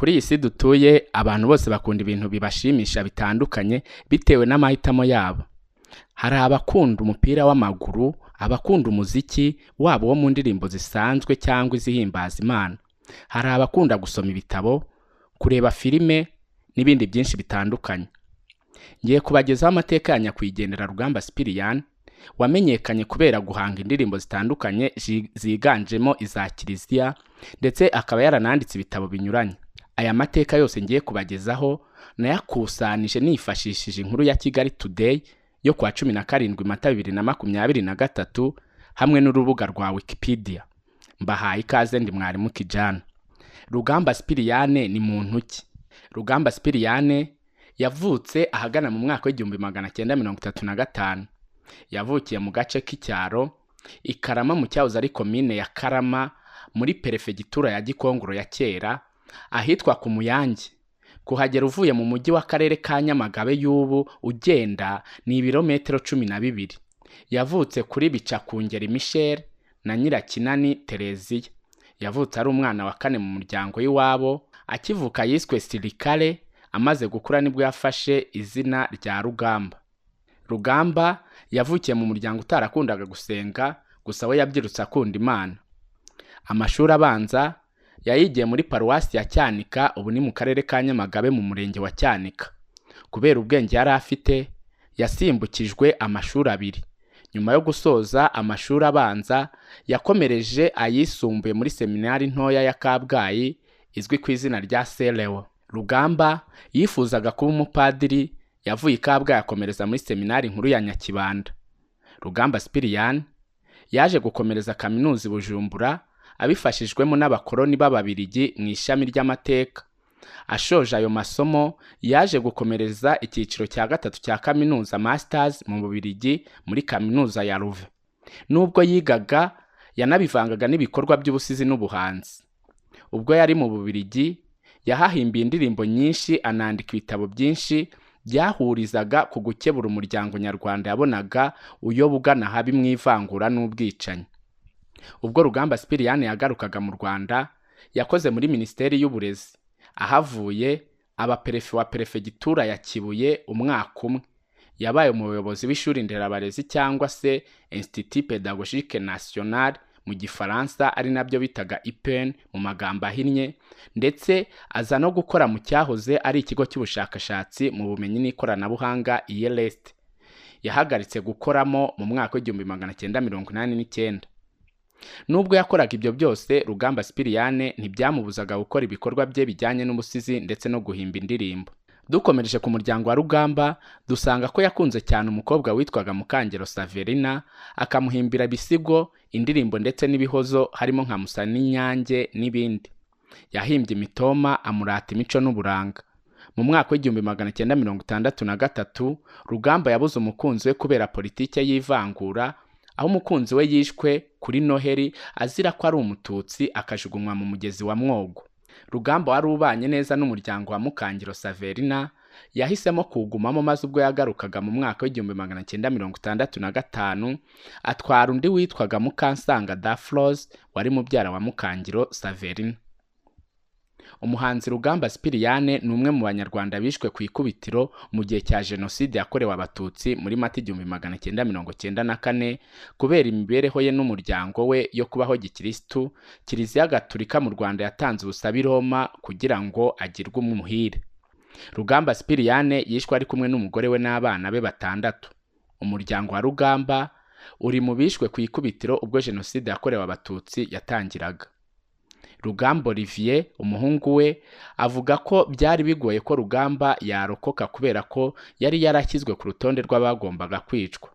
Kuri iyi si dutuye, abantu bose bakunda ibintu bibashimisha bitandukanye bitewe n'amahitamo yabo. Hari abakunda umupira w'amaguru, abakunda umuziki, waba uwo mu ndirimbo zisanzwe cyangwa izihimbaza Imana. Hari abakunda gusoma ibitabo, kureba filime n'ibindi byinshi bitandukanye. Ngiye kubagezaho amateka ya nyakwigendera Rugamba Sipiriyani, wamenyekanye kubera guhanga indirimbo zitandukanye ziganjemo iza Kiliziya, ndetse akaba yarananditse ibitabo binyuranye. Aya mateka yose ngiye kubagezaho nayakusanije nifashishije inkuru ya Kigali Today yo kuwa 17 Mata 2023 hamwe n'urubuga rwa Wikipedia. Mbahaye ikaze, ndi mwarimu Kijana. Rugamba Sipiriyane ni muntu ki? Rugamba Sipiriyane yavutse ahagana mu mwaka w'1935. Yavukiye mu gace k'icyaro i Karama mu cyahoze ari komine ya Karama muri perefegitura ya Gikongoro ya kera, ahitwa ku Muyange. Kuhagera uvuye mu mujyi w'akarere ka Nyamagabe y'ubu ugenda ni ibirometero 12. Yavutse kuri Bicakungeri Michel na Nyirakinani Tereziya. Yavutse ari umwana wa kane mu muryango w'iwabo. Akivuka yiswe Sirikare, amaze gukura nibwo yafashe izina rya Rugamba. Rugamba yavukiye mu muryango utarakundaga gusenga, gusa we yabyirutse akunda Imana. Amashuri abanza yayigiye muri paruwasi ya Cyanika, ubu ni mu karere ka Nyamagabe mu murenge wa Cyanika. Kubera ubwenge yari afite, yasimbukijwe amashuri abiri. Nyuma yo gusoza amashuri abanza, yakomereje ayisumbuye muri seminari ntoya ya Kabgayi izwi ku izina rya Selewo. Rugamba yifuzaga kuba umupadiri, yavuye i Kabgayi akomereza muri seminari nkuru ya Nyakibanda. Rugamba Sipiriyani yaje gukomereza kaminuza i Bujumbura abifashijwemo n'abakoloni b'Ababiligi mu ishami ry'amateka. Ashoje ayo masomo, yaje gukomereza icyiciro cya gatatu cya kaminuza, Masters, mu Bubiligi muri kaminuza ya Louvain. Nubwo yigaga, yanabivangaga n'ibikorwa by'ubusizi n'ubuhanzi. Ubwo yari mu Bubiligi, yahahimbiye indirimbo nyinshi, anandika ibitabo byinshi byahurizaga ku gukebura umuryango nyarwanda yabonaga uyoba ugana habi mu ivangura n'ubwicanyi. Ubwo Rugamba Sipiriyani yagarukaga mu Rwanda, yakoze muri Minisiteri y'Uburezi. Ahavuye aba perefe wa perefegitura ya Kibuye umwaka umwe. Yabaye umuyobozi w'ishuri nderabarezi cyangwa se Institut Pédagogique National mu Gifaransa, ari nabyo bitaga IPN mu magambo ahinnye, ndetse aza no gukora mu cyahoze ari ikigo cy'ubushakashatsi mu bumenyi n'ikoranabuhanga, IRST. Yahagaritse gukoramo mu mwaka w'1989. Nubwo yakoraga ibyo byose, Rugamba Sipiriyane ntibyamubuzaga gukora ibikorwa bye bijyanye n'ubusizi ndetse no guhimba indirimbo. Dukomereje ku muryango wa Rugamba, dusanga ko yakunze cyane umukobwa witwaga Mukangero Saverina, akamuhimbira ibisigo, indirimbo ndetse n'ibihozo, harimo nka Musa n'Inyange n'ibindi. Yahimbye imitoma amurata imico n'uburanga. Mu mwaka w'1963, Rugamba yabuze umukunzi we kubera politike y'ivangura, aho umukunzi we yishwe kuri Noheli azira ko ari Umututsi, akajugunywa mu mugezi wa Mwogo. Rugamba wari ubanye neza n'umuryango wa Mukangiro Saverina yahisemo kuwugumamo, maze ubwo yagarukaga mu mwaka w'1965 atwara undi witwaga Mukansanga Dafrose, wari mubyara wa Mukangiro Saverina. Umuhanzi Rugamba Sipiriyane ni umwe mu Banyarwanda bishwe ku ikubitiro mu gihe cya Jenoside yakorewe Abatutsi muri Mata 1994. Kubera imibereho ye n'umuryango we yo kubaho gikirisitu, Kiliziya Gatulika mu Rwanda yatanze ubusabe i Roma kugira ngo agirwe umuhire. Rugamba Sipiriyane yishwe ari kumwe n'umugore we n'abana be batandatu. Umuryango wa Rugamba uri mu bishwe ku ikubitiro ubwo Jenoside yakorewe Abatutsi yatangiraga. Rugamba Olivier, umuhungu we, avuga ko byari bigoye ko Rugamba yarokoka kubera ko yari yarashyizwe ku rutonde rw'abagombaga kwicwa.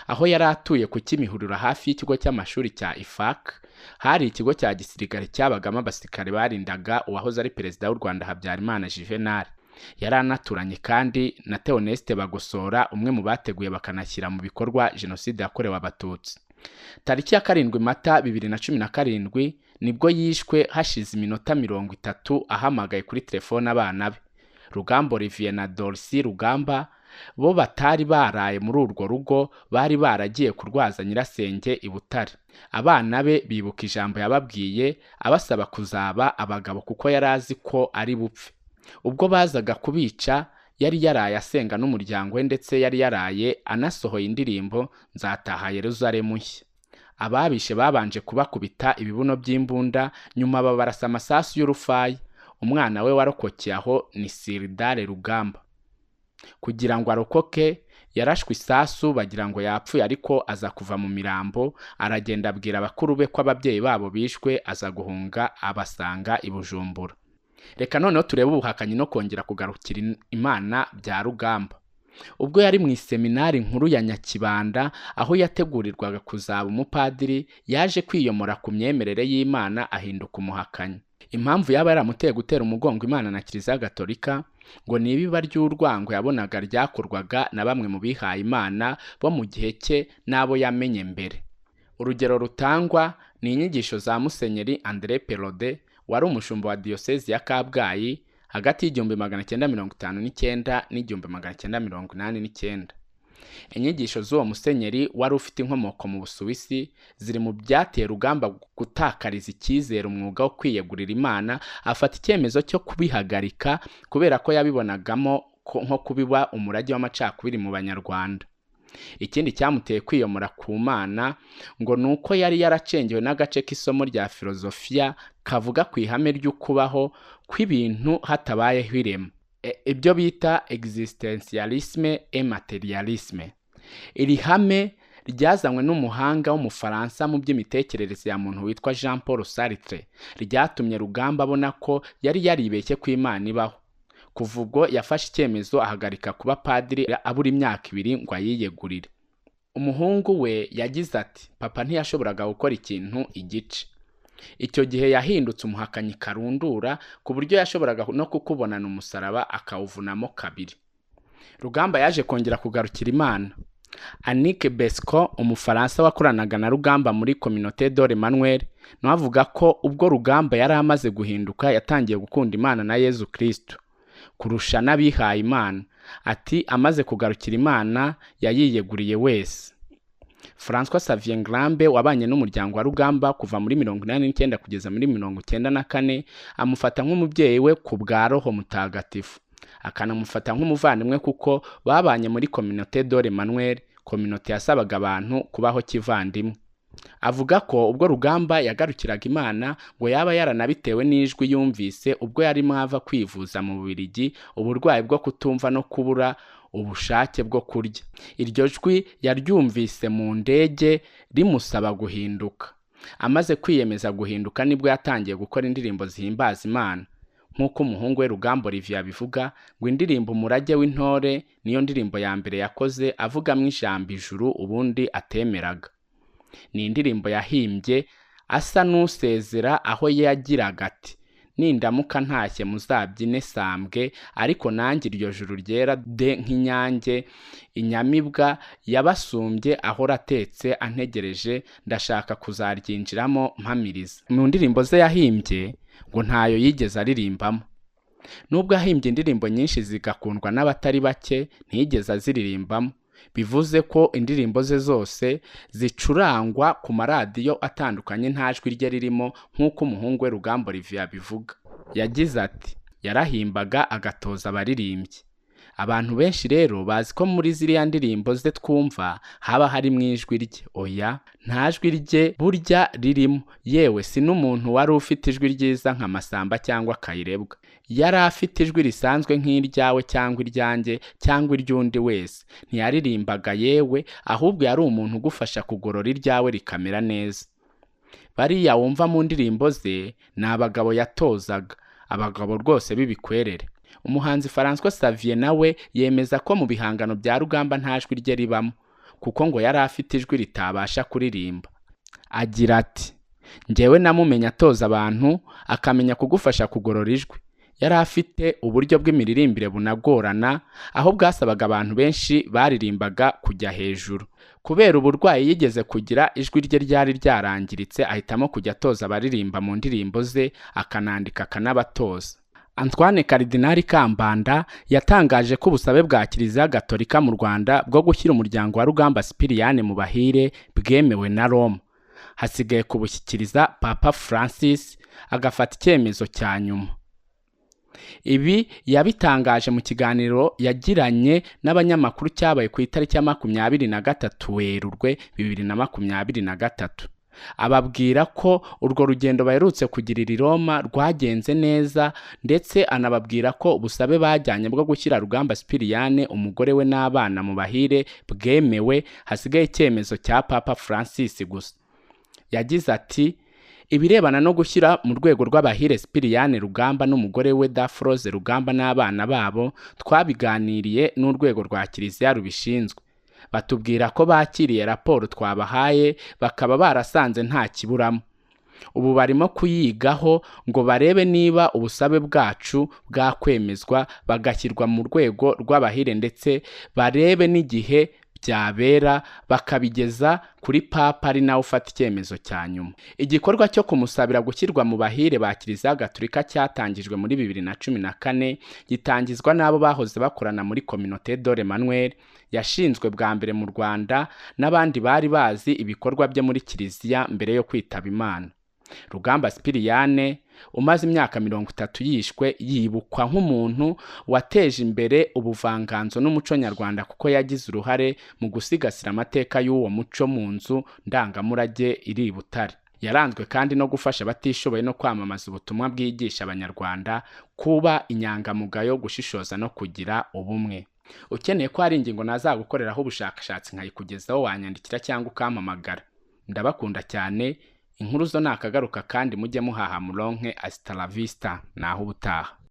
Aho yari atuye ku Kimihurura hafi y'ikigo cy'amashuri cya IFAK, hari ikigo cya gisirikare cyabagamo abasirikare barindaga uwahoze ari perezida w'u Rwanda Habyarimana Juvenal. Yari anaturanye kandi na Theoneste Bagosora, umwe mu bateguye bakanashyira mu bikorwa Jenoside yakorewe Abatutsi. Tariki ya 7 Mata 2017 nibwo yishwe, hashize iminota 30 ahamagaye kuri telefone abana be, Rugamba Olivier na Dorcy Rugamba. bo batari baraye muri urwo rugo, bari baragiye kurwaza nyirasenge i Butare. Abana be bibuka ijambo yababwiye abasaba kuzaba abagabo kuko yari azi ko ari bupfe. Ubwo bazaga kubica yari yaraye asenga n'umuryango we, ndetse yari yaraye anasohoye indirimbo Nzataha Yeruzalemu nshya. Ababishe babanje kubakubita ibibuno by'imbunda, nyuma babarasa amasasu y'urufaya. Umwana we warokokeye aho ni Siridare Rugamba. Kugira ngo arokoke yarashwe isasu bagira ngo yapfuye, ariko aza kuva mu mirambo aragenda abwira abakuru be ko ababyeyi babo bishwe, aza guhunga abasanga i Bujumbura. Reka noneho turebe ubuhakanyi no kongera kugarukira Imana bya Rugamba. Ubwo yari mu iseminari nkuru ya Nyakibanda aho yategurirwaga kuzaba umupadiri, yaje kwiyomora ku myemerere y'Imana ahinduka umuhakanyi. Impamvu yaba yaramuteye gutera umugongo Imana na Kiliziya Gatolika ngo ni ibiba ry'urwango yabonaga ryakorwaga na bamwe mu bihaye Imana bo mu gihe cye n'abo yamenye mbere. Urugero rutangwa ni inyigisho za Musenyeri André Perraudin wari umushumba wa Diyosezi ya Kabgayi hagati y'1959 n'1989. Inyigisho z'uwo musenyeri wari ufite inkomoko mu Busuwisi ziri mu byateye Rugamba gutakariza icyizere umwuga wo kwiyegurira Imana, afata icyemezo cyo kubihagarika kubera ko yabibonagamo nko kubiba umurage w'amacakubiri mu Banyarwanda. Ikindi cyamuteye kwiyomora ku Mana ngo ni uko yari yaracengewe n'agace k'isomo rya filozofiya kavuga ku ihame ry'ukubaho kw'ibintu hatabayeho irema, ibyo bita existentialisme et materialisme. Iri hame ryazanywe n'umuhanga w'Umufaransa mu by'imitekerereze ya muntu witwa Jean Paul Sartre, ryatumye Rugamba abona ko yari yaribeshye ko Imana ibaho. Kuva ubwo yafashe icyemezo ahagarika kuba padiri abura imyaka 2 ngo ayiyegurire. Umuhungu we yagize ati papa ntiyashoboraga gukora ikintu igice. Icyo gihe yahindutse umuhakanyi karundura ku buryo yashoboraga no kukubonana umusaraba akawuvunamo kabiri. Rugamba yaje kongera kugarukira Imana. Annick Besco, Umufaransa wakoranaga na Rugamba muri Communauté de l'Emmanuel, nawe avuga ko ubwo Rugamba yari amaze guhinduka yatangiye gukunda Imana na Yezu Kristo kurusha n'abihaye Imana. Ati amaze kugarukira Imana yayiyeguriye wese. François Xavier Ngrambe wabanye n'umuryango wa Rugamba kuva muri 89 kugeza muri 94, amufata nk'umubyeyi we ku bwa Roho Mutagatifu, akanamufata nk'umuvandimwe kuko babanye muri Communauté de l'Emmanuel, communauté yasabaga abantu kubaho kivandimwe. Avuga ko ubwo Rugamba yagarukiraga Imana ngo yaba yaranabitewe n'ijwi yumvise ubwo yarimo ava kwivuza mu Bubiligi uburwayi bwo kutumva no kubura ubushake bwo kurya. Iryo jwi yaryumvise mu ndege rimusaba guhinduka. Amaze kwiyemeza guhinduka nibwo yatangiye gukora indirimbo zihimbaza Imana. Nk'uko umuhungu we Rugamba Olivier abivuga, ngo indirimbo Umurage w'Intore niyo ndirimbo ya mbere yakoze avugamo ijambo ijuru ubundi atemeraga. Ni indirimbo yahimbye asa n'usezera aho yagiraga ati nindamuka ntashye muzabyine sambwe, ariko nanjye iryo juru ryera de nk'inyange, inyamibwa yabasumbye ahora atetse antegereje, ndashaka kuzaryinjiramo mpamiriza. Mu ndirimbo ze yahimbye ngo ntayo yigeze aririmbamo. Nubwo yahimbye indirimbo nyinshi zigakundwa n'abatari bake, ntiyigeze aziririmbamo. Bivuze ko indirimbo ze zose zicurangwa ku maradiyo atandukanye nta jwi rye ririmo, nk'uko umuhungu we Rugamba Olivier abivuga. Yagize ati yarahimbaga agatoza abaririmbyi. Abantu benshi rero bazi ko muri ziriya ndirimbo ze twumva haba harimo ijwi rye. Oya, nta jwi rye burya ririmo, yewe si n'umuntu wari ufite ijwi ryiza nka Masamba cyangwa Kayirebwa. Yari afite ijwi risanzwe nk'iryawe cyangwa iryanjye cyangwa iry'undi wese. Ntiyaririmbaga yewe, ahubwo yari umuntu ugufasha kugorora iryawe rikamera neza. Bariya wumva mu ndirimbo ze ni abagabo yatozaga, abagabo rwose b'ibikwerere. Umuhanzi François Xavier nawe yemeza ko mu bihangano bya Rugamba nta jwi rye ribamo, kuko ngo yari afite ijwi ritabasha kuririmba. Agira ati njyewe namumenya atoza abantu, akamenya kugufasha kugorora ijwi. Yari afite uburyo bw'imiririmbire bunagorana, aho bwasabaga abantu benshi baririmbaga kujya hejuru. Kubera uburwayi yigeze kugira, ijwi rye ryari ryarangiritse, ahitamo kujya atoza abaririmba mu ndirimbo ze, akanandika akanabatoza. Antoine Karidinali Kambanda yatangaje ko ubusabe bwa Kiliziya Gatolika mu Rwanda bwo gushyira umuryango wa Rugamba Sipiriyane mu bahire bwemewe na Roma. Hasigaye kubushyikiriza Papa Francis agafata icyemezo cya nyuma. Ibi yabitangaje mu kiganiro yagiranye n'abanyamakuru cyabaye ku itariki ya 23 Werurwe 2023. Ababwira ko urwo rugendo baherutse kugirira i Roma rwagenze neza, ndetse anababwira ko ubusabe bajyanye bwo gushyira Rugamba Sipiriyane, umugore we n'abana mu bahire bwemewe, hasigaye icyemezo cya Papa Francis gusa. Yagize ati: ibirebana no gushyira mu rwego rw'abahire Sipiriyane Rugamba n'umugore we Dafroze Rugamba n'abana babo, twabiganiriye n'urwego rwa Kiliziya rubishinzwe. Batubwira ko bakiriye raporo twabahaye, bakaba barasanze nta kiburamo. Ubu barimo kuyigaho ngo barebe niba ubusabe bwacu bwakwemezwa bagashyirwa mu rwego rw'abahire, ndetse barebe n'igihe byabera bakabigeza kuri Papa ari nawe ufata icyemezo cya nyuma. Igikorwa cyo kumusabira gushyirwa mu bahire ba Kiliziya Gatolika cyatangijwe muri 2014, gitangizwa n'abo bahoze bakorana muri Communauté de l'Emmanuel yashinzwe bwa mbere mu Rwanda, n'abandi bari bazi ibikorwa bye muri Kiliziya mbere yo kwitaba Imana. Rugamba Sipiriyane umaze imyaka 30 yishwe, yibukwa nk'umuntu wateje imbere ubuvanganzo n'umuco nyarwanda, kuko yagize uruhare mu gusigasira amateka y'uwo muco mu nzu ndangamurage iri i Butare. Yaranzwe kandi no gufasha abatishoboye no kwamamaza ubutumwa bwigisha Abanyarwanda kuba inyangamugayo, gushishoza no kugira ubumwe. Ukeneye ko hari ingingo nazagukoreraho ubushakashatsi nkayikugezaho, wanyandikira cyangwa ukampamagara. Ndabakunda cyane. Inkuru zo nakagaruka, kandi mujye muhaha muronke. Hasta la vista, naho ubutaha.